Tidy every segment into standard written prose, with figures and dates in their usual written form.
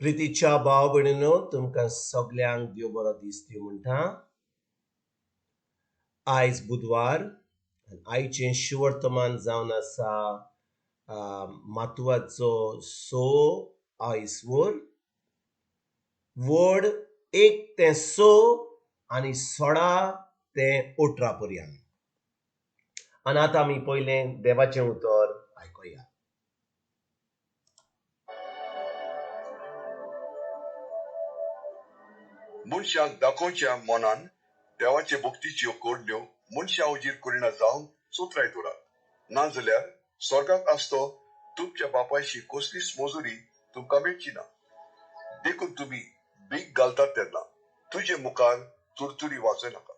प्रितीच्या भाव भयणीनो, तुमकां सगल्यांक देव बरो दीस दिवं म्हणटा. आयज बुधवार, आयचें शिवर्तमान जावन आसा मातुवाचो 6 आयसवर वड 1 ते 6 आनी 16 ते 18 पर्यंत. आनी आतां आमी पयलें देवाचें उतर आयकुया. मनशाक दाखोवच्या मनान देवाचे भक्तीच्यो कोडण्यो मनशा उजीर करिना जावन चोत्राय दवरात, नाजाल्यार स्वर्गाक आसतो तुमच्या बापायशी कसलीच मजुरी तुमकां मेळची ना. देखून तुमी भीक घालतात तेन्ना तुजे मुखार तुरतुरी वाजयनाका.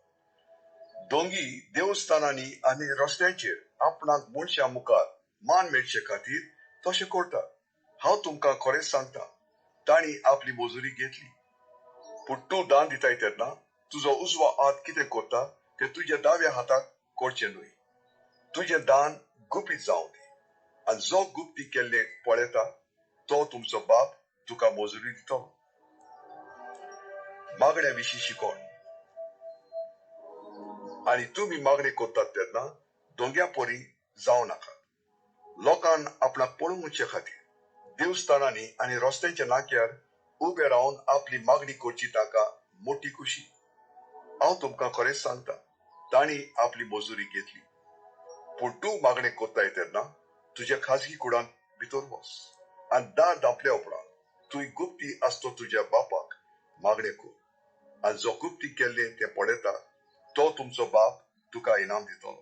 दोंगी देवस्थानांनी आनी रस्त्यांचेर आपणाक मनशा मुखार मान मेळचे खातीर तशें करतात. हांव तुमकां खरेंच सांगता, तांणी आपली मजुरी घेतली. पूण तूं दान दिताय तेन्ना तुजो उजवो हात कितें करता तें तुज्या दाव्या हाताक करचें न्हय. तुजें दान गुपीत जावं दी, आनी जो गुप्ती केल्लें पळयता तो तुमचो बाप तुका मजुरी दितलो. मागण्या विशीं शिकोण. आनी तुमी मागणें करतात तेन्ना दोंग्या परी जावं नाकात. लोकान आपणाक पळोवचे खातीर देवस्थानांनी आनी रस्त्यांच्या नाक्यार उबे रावन आपली मागणी करची तांकां मोटी खुशी. हांव तुमकां खरेंच सांगता, तांणी आपली मजुरी घेतली. पूण तूं मागणें करताय तेन्ना तुज्या खाजगी कुडांत भितर वच आनी दार धांपल्या उपरांत तुवें गुप्ती आसतो तुज्या बापाक मागणें कर, आनी जो गुप्ती केल्लें तें पळयता तो तुमचो बाप तुका इनाम दितलो.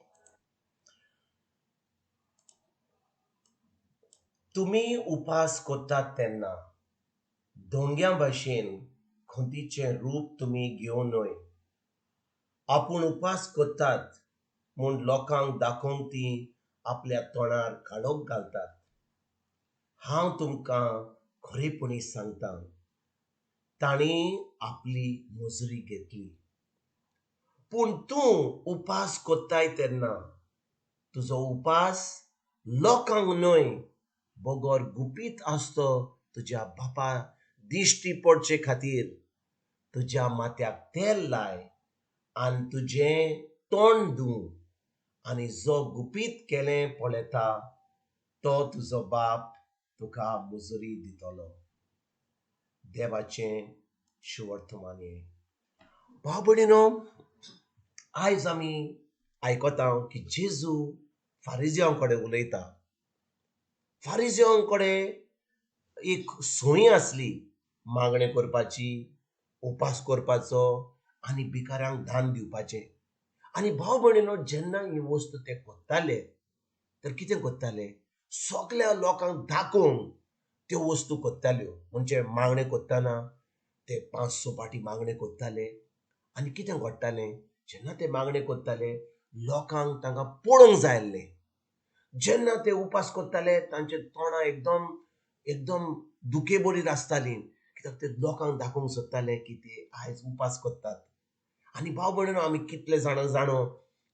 तुमी उपास करतात तेन्ना दोंग्या भाशेन खंतीचें रूप तुमी घेवं न्हय. आपूण उपास करतात म्हूण लोकांक दाखोवंक ती आपल्या तोंडार काळोख घालतात. हांव तुमकां खरेपणी सांगता, तांणी आपली मजुरी घेतली. पूण तूं उपास करताय तेन्ना तुजो उपास लोकांक न्हय बगर गुपीत आसतो तुज्या बापा दिश्टी पडचे खातीर तुज्या माथ्याक तेल लाय आनी तुजें तोंड धूं, आनी जो गुपीत केलें पळयता तो तुजो बाप तुका मजुरी दितलो. देवाचें शिवर्तमान. भाव भयणीनो, आयज आमी आयकता की जेजू फारिजियां कडेन उलयता. फारिजियां कडेन एक संवय आसली मागणें करपाची, उपास करपाचो आनी भिकाऱ्यांक दान दिवपाचें. आनी भाव भयणीनो, जेन्ना ही वस्तू ते करताले तर कितें करताले, सगल्या लोकांक दाखोवंक त्यो वस्तू करताल्यो. म्हणजे मागणें करतना ते 5-6 पाटी मागणें करताले. आनी कितें घडटालें, जेन्ना ते मागणें करताले लोकांक तांकां पळोवंक जाय आसलें. जेन्ना ते उपास करताले तांचे तोंडां एकदम एकदम दुखेबरीत आसतालीं, कित्याक ते लोकांक दाखोवंक सोदताले की ते आयज उपास करतात. आनी भाव भयणीनो, आमी कितले जाणां जाणो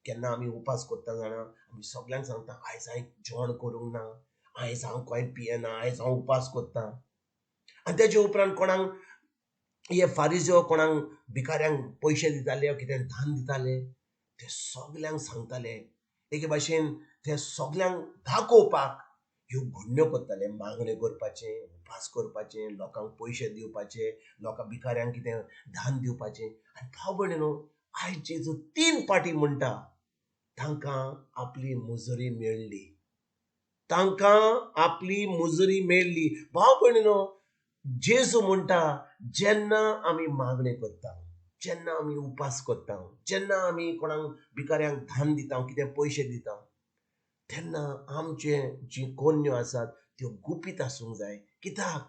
केन्ना आमी उपास करता जाणा, आमी सगल्यांक सांगता आयज हांवें जेवण करूंक ना, आयज हांव कांय पियेना, आयज हांव उपास करता. आनी तेजे उपरांत कोणाक हे फारिजो कोणाक भिकाऱ्यांक पयशे दिताले कितें दान दिताले, ते सगल्यांक सांगताले. एके भाशेन ते सगल्यांक दाखोवपाक ह्यो घडण्यो करताले, मागणें करपाचें, उपास करपाचें, लोकांक पयशे दिवपाचे, लोकां भिकाऱ्यांक कितें दान दिवपाचें. आनी भाव भयणीनो, आयज जेजू 3 पाटी म्हणटा तांकां आपली मजुरी मेळ्ळी, तांकां आपली मजुरी मेळ्ळी. भाव भयणीनो, जेजू म्हणटा जेन्ना आमी मागणें करता, जेन्ना आमी उपास करता, जेन्ना आमी कोणाक भिकाऱ्यांक दान दिता, कितें पयशे दिता, तेन्ना आमचे जी कोन्यो आसात त्यो गुपीत आसूंक जाय. कित्याक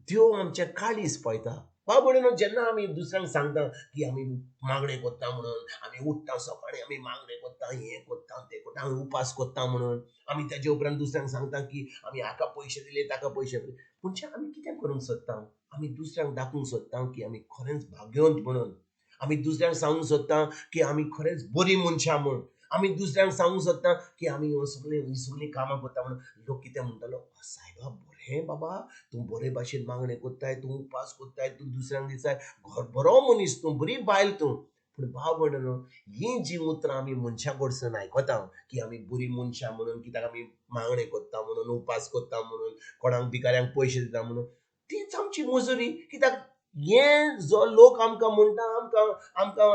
त्यो आमचें काळीज पळयता. भाव भयणीनो, जेन्ना आमी दुसऱ्यांक सांगता की आमी मागणें करता म्हणून, आमी उठ्ठा सकाळीं आमी मागणें करता, हें करता तें करता, आमी उपास करता म्हणून, आमी तेजे उपरांत दुसऱ्यांक सांगता की आमी हाका पयशे दिले ताका पयशे दिले, म्हणजे आमी कितें करूंक सोदता, आमी दुसऱ्यांक दाखोवंक सोदता की आमी खरेंच भाग्यवंत म्हणून, आमी दुसऱ्यांक सांगूंक सोदता की आमी खरेंच बरीं मनशां म्हूण, आमी दुसऱ्यांक सांगूंक सोदता की आमी ह्यो सगळीं ही सगळीं कामां करता म्हणून. लोक कितें म्हणटलो, सायबा बरें हें बाबा तूं बरे भाशेन मागणें कोत्ताय, तूं उपास कोत्ताय, तूं दुसऱ्यांक दिसाय, घर बरो मनीस तूं, बरी बायल तूं. पूण भाव भयणीनो, हीं जीं उतरां आमी मनशां कडसून आयकता की आमी बरीं मनशां म्हणून, कित्याक आमी मागणें कोत्ता म्हणून, उपास कोत्ता म्हणून, कोणाक भिकाऱ्यांक पयशे दिता म्हणून, तीच आमची मजुरी. कित्याक हें जो लोक आमकां म्हणटा, आमकां आमकां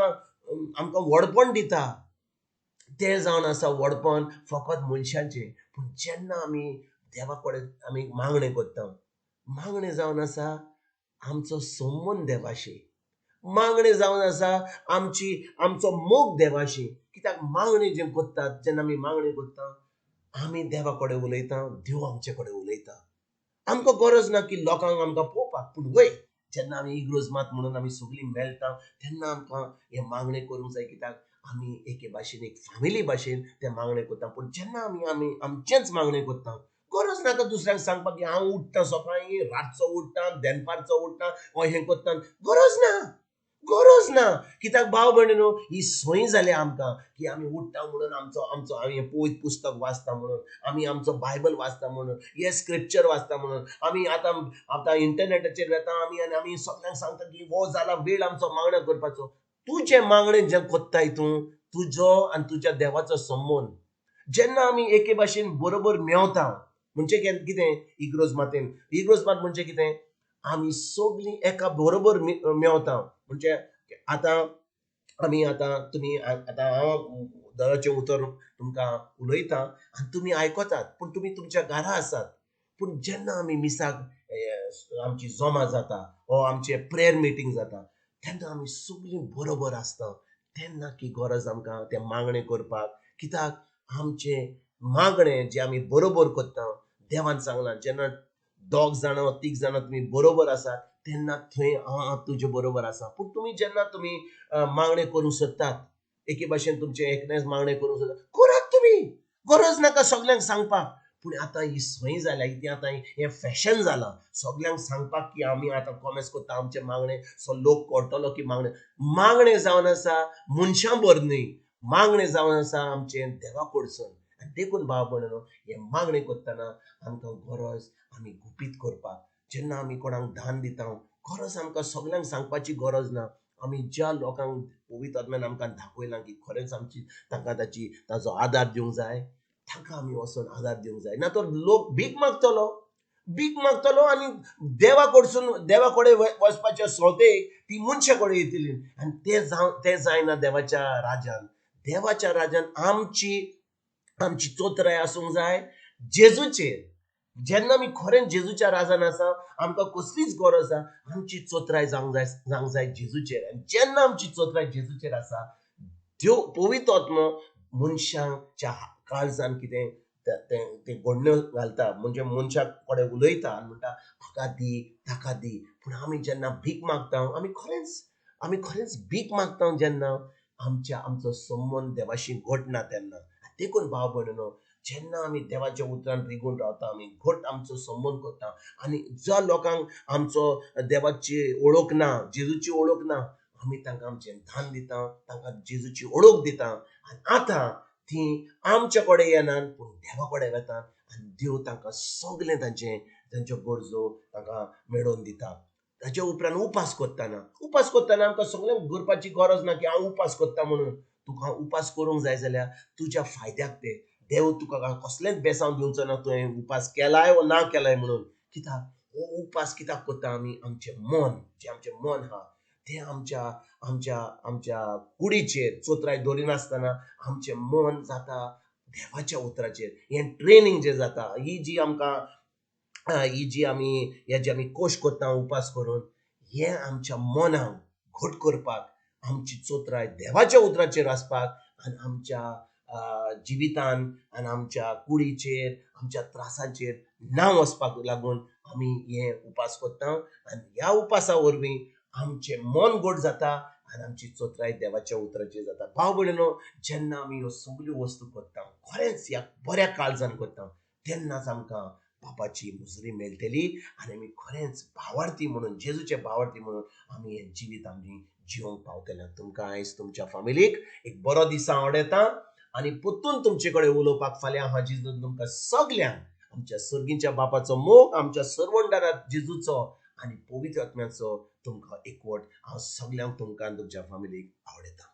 आमकां व्हडपण दिता, तें जावन आसा व्हडपण फकत मनशांचें. पूण जेन्ना आमी देवा कडेन आमी मागणें करता, मागणें जावन आसा आमचो संबंद देवाशी, मागणें जावन आसा आमची आमचो मोग देवाशी. कित्याक मागणें जें करतात, जेन्ना आमी मागणें करता आमी देवा कडेन उलयता, देव आमचे कडेन उलयता. आमकां गरज ना की लोकांक आमकां पळोवपाक. पूण वय जेन्ना आमी इग्रोज मात म्हणून आमी सगळीं मेळटा तेन्ना आमकां हें मागणें करूंक जाय. कित्याक आमी एके भाशेन, एक फॅमिली भाशेन तें मागणें करता. पूण जेन्ना आमी आमी आमचेंच मागणें करता, गरज नाका दुसऱ्यांक सांगपाक की हांव उठ्ठा सकाळीं, रातचो उठ्ठा, दनपारचो उठ्ठा, हो हें करता. गरज ना, गरज ना. कित्याक भाव भयणीनो, ही संवय जाल्या आमकां की आमी उठ्ठा म्हणून आमचो आमचो आमी हें पवित्र पुस्तक वाचता म्हणून, आमी आमचो बायबल वाचता म्हणून, हें स्क्रिप्चर वाचता म्हणून, आमी आतां आतां इंटरनेटाचेर वेता आमी आनी आमी सगल्यांक सांगता की हो जाला वेळ आमचो मागण्या करपाचो. तुजें मागणें जें कोत्ताय तूं, तुजो आनी तुज्या देवाचो संबंद जेन्ना आमी एके भाशेन बरोबर मेवता, म्हणजे कितें इग्रोज मातेन, इग्रोज मात म्हणजे कितें, आमी सगळीं एका बरोबर मेवता. म्हणजे आतां आमी आतां तुमी आतां हांव देवाचें उतर तुमकां उलयतां आनी तुमी आयकतात, पूण तुमी तुमच्या घरा आसात. पूण जेन्ना आमी मिसाक आमची जमा जाता वो आमचें प्रेयर मिटींग जाता तेन्ना आमी सगळीं बरोबर आसता. तेन्ना की गरज आमकां तें मागणें करपाक. कित्याक आमचें मागणें जें आमी बरोबर करता, देवान सांगलां जेन्ना दोग जाणां तीग जाणां तुमी बरोबर आसात तेन्ना थंय हांव तुजे बरोबर आसा. पूण तुमी जेन्ना तुमी मागणें करूंक सोदतात, एके भाशेन तुमचें एकलेंच मागणें करूंक सोदतात, करात तुमी, गरज नाका सगल्यांक सांगपाक. पूण आतां ही संवय जाल्या, ती आतां हें फॅशन जालां सगल्यांक सांगपाक की आमी आतां कॉमेस करता, आमचें मागणें सो लोक कळटलो की मागणें मागणें जावन आसा मनशां बर न्हय, मागणें जावन आसा आमचें देवा कडसून. आनी देखून भाव भयणीनो, हें मागणें करतना आमकां गरज आमी गुपीत करपाक. जेन्ना आमी कोणाक दान दिता, गरज आमकां सगल्यांक सांगपाची गरज ना. आमी ज्या लोकांक पवित्र आत्म्यान आमकां दाखयलां की खरेंच आमची तांकां ताची ताचो आदार दिवंक जाय, तांकां आमी वचून आदार दिवंक जाय. ना तर लोक भीक मागतलो, भीक मागतलो आनी देवा कडसून देवा कडेन वचपाच्या सोतेक ती मनशा कडेन येतली. आनी तें जावं तें जायना देवाच्या राजान. देवाच्या राजान आमची आमची चोत्राय आसूंक जाय जेजूचेर. जेन्ना आमी खरेंच जेजूच्या राजान आसा, आमकां कसलीच गरज ना, आमची चोत्राय जावंक जाय, जावंक जाय जेजूचेर. आनी जेन्ना आमची चोत्राय जेजूचेर आसा, देव पवित्र आत्मो मनशाच्या काळजान कितें तें घडण्यो घालता, म्हणजे मनशा कडेन उलयता आनी म्हणटा हाका दी ताका दी. पूण आमी जेन्ना भीक मागता, आमी खरेंच भीक मागता जेन्ना आमच्या आमचो संबंद देवाशी घटना तेन्ना. देखून भाव भयणीनो, जेन्ना आमी देवाच्या उतरान रिगून रावता, आमी घट आमचो संबंद करता आनी ज्या लोकांक आमचो देवाची ओळख ना, जेजूची ओळख ना, आमी तांकां आमचें दान दिता, तांकां जेजूची ओळख दिता. आनी आतां ती आमच्या कडेन येनात पूण देवा कडेन वेतात आनी देव तांकां सगळें तांचें तांच्यो गरजो तांकां मेळोवन दिता. ताच्या उपरांत उपास करतना, उपास करतना आमकां सगळ्यांक करपाची गरज ना की हांव उपास करता म्हणून. तुका उपास करूंक जाय जाल्यार तुज्या फायद्याक ते देव तुका कसलेंच बेसांव दिवचो ना तुवें उपास केलाय वो ना केलाय म्हणून. कित्याक हो उपास कित्याक करता आमी, आमचें मन जें आमचें मन आहा तें आमच्या आमच्या आमच्या कुडीचेर चोत्राय दवरिनासतना आमचें मन जाता देवाच्या उतराचेर. हें ट्रेनींग जें जाता, ही जी आमकां ही जी आमी हे जे आमी कोश करता उपास करून, हें आमच्या मनाक घट करपाक, आमची चोत्राय देवाच्या उतराचेर आसपाक आनी आमच्या जिवितान आनी आमच्या कुडीचेर आमच्या त्रासांचेर ना वचपाक लागून आमी हे उपास करता. आनी ह्या उपासा वरवीं आमचें मन गोड जाता आनी आमची चोत्राय देवाच्या उतराचेर जाता. भाव भयणीनो, जेन्ना आमी ह्यो सगल्यो वस्तू करता, खरेंच ह्या बऱ्या काळजान करता, तेन्नाच आमकां बापाची मुजरी मेळटली आनी आमी खरेंच भावार्थी म्हणून, जेजूचे भावार्थी म्हणून आमी हें जिवीत आमी जिवंक पावतले. तुमकां आयज तुमच्या फामिलीक एक बरो दीस हांव आवडयता आनी परतून तुमचे कडेन उलोवपाक फाल्यां हांव जेजून तुमकां सगल्यांक आमच्या सर्गींच्या बापाचो मोग, आमच्या सर्वंडारा जेजूचो आनी पवित्र आत्म्याचो तुमकां एकवट हांव सगल्यांक तुमकां आनी तुमच्या फामिलीक आवडयता.